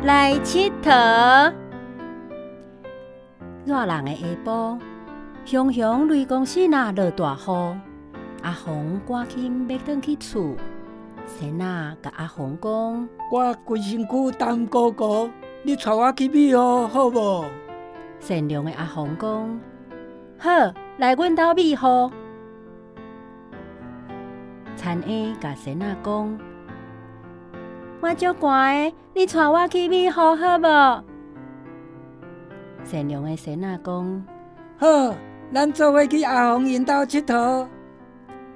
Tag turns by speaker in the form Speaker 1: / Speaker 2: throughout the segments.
Speaker 1: 來𨑨迌。熱人的下晡，熊熊雷公爍仔落大雨，阿紅趕緊欲轉去厝。仙仔共阿紅講：
Speaker 2: 我規身軀澹糊糊，你帶我去美湖好無？
Speaker 1: 善良的阿紅講：好，來阮兜美湖。田嬰共仙仔講：我足寒的，你帶我去美湖好無？善良的仙仔講：
Speaker 2: 好，咱做伙去阿紅𪜶兜𨑨迌。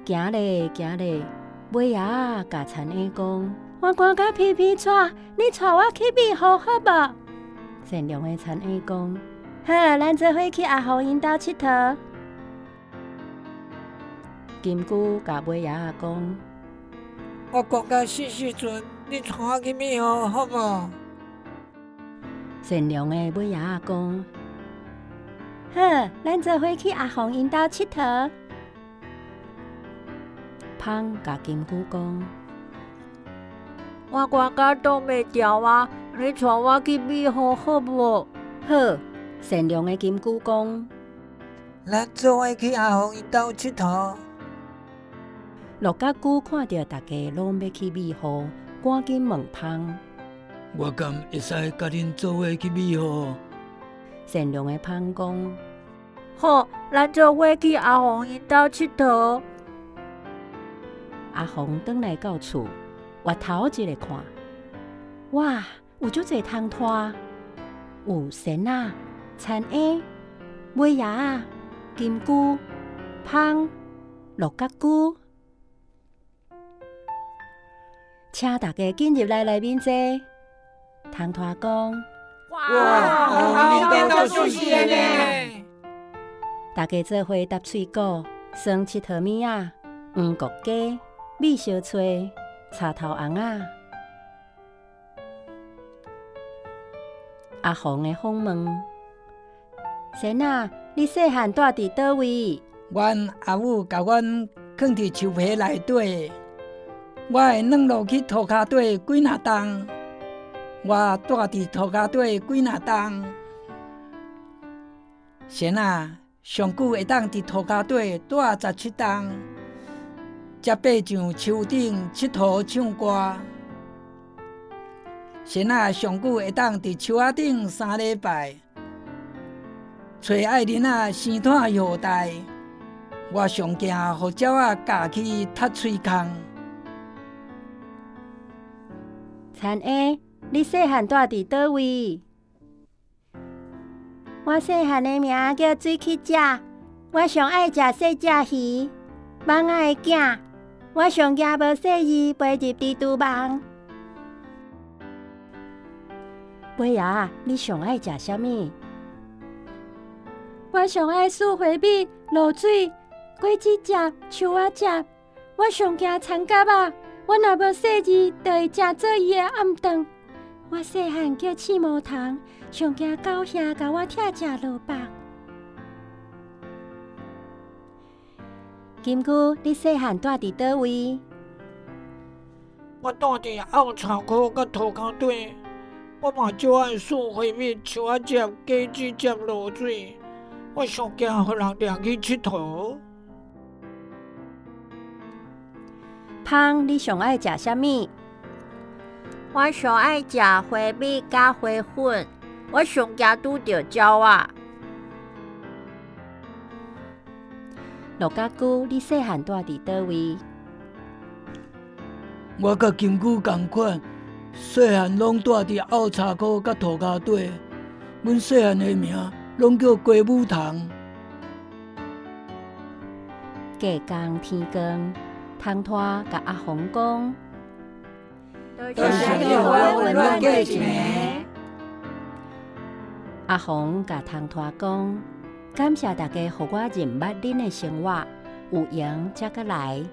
Speaker 1: 行咧行咧，尾仔共田嬰講：我寒甲皮皮掣，你帶我去美湖好無？善良的田嬰講：好，咱做伙去阿紅𪜶兜𨑨迌。金龜共尾仔講：
Speaker 2: 我寒甲死時陣，你帶我去美湖好無？
Speaker 1: 善良的尾仔講：好，咱做伙去阿紅𪜶兜𨑨迌。蜂共金龜講：
Speaker 3: 我寒甲擋袂牢啊！你帶我去美湖好無？
Speaker 1: 好，善良的金龜講：
Speaker 2: 咱做伙去阿紅𪜶兜𨑨迌。
Speaker 1: 鹿角龜看著大家攏欲去美湖，趕緊問蜂：
Speaker 2: 我敢會使佮恁做伙去美湖？
Speaker 1: 善良的蜂講：
Speaker 3: 好，咱做伙去阿紅𪜶兜𨑨迌。
Speaker 1: 阿紅轉來到厝，回頭一个看，哇，有足濟蟲拖，有仙仔、田嬰、尾仔、金龜、蜂、鹿角龜，請大家緊入來內面坐。蟲拖講：
Speaker 2: 哇，恁兜足水的呢！
Speaker 1: 大家做伙沓喙鼓，耍𨑨迌物仔，黃國雞、米燒炊、柴頭尪仔。阿紅的訪問：仙仔，你細漢蹛佇佗位？
Speaker 2: 阮阿母共阮囥佇樹皮內底，我會軟落去塗跤底幾若冬。我蹛佇塗跤底幾若冬。仙仔，上久會當佇塗跤底蹛17冬，才爬上樹頂𨑨迌唱歌。仙仔上久會當佇樹仔頂3禮拜，揣愛琳仔生湠葉帶。我上驚予鳥仔咬去窒喙空。
Speaker 1: 田嬰，你細漢蹛佇佗位？我細漢的名叫水起食，我上愛食細隻魚，蠓仔的囝。我上驚無細膩飛入蜘蛛網。尾仔，你上愛食啥物？我上愛四花米、滷水、果子汁、樹仔汁。我上驚田蛤仔，我若無細膩，就會食做伊的暗頓。我細漢叫刺毛蟲，上驚狗兄共我拆食蘿蔔。金龜，你細漢蹛佇佗位？
Speaker 2: 我蹛佇後巢箍佮塗跤底。我嘛足愛四花米、樹仔汁、果子汁、滷水。我上驚予人掠去𨑨迌。
Speaker 1: 蜂，你上愛食啥物？
Speaker 3: 我上愛食花米佮花粉。我上驚拄著鳥仔。
Speaker 1: 鹿角龜，你細漢蹛佇佗位？
Speaker 2: 我佮金龜仝款，細漢攏蹛佇後巢箍佮塗跤底。阮細漢的名攏叫雞母蟲。
Speaker 1: 隔工天光，蟲拖共阿紅講：
Speaker 2: 多謝你予我溫暖過一暝。
Speaker 1: 阿紅共蟲拖講：感謝大家予我認捌恁的生活，有閒才閣來。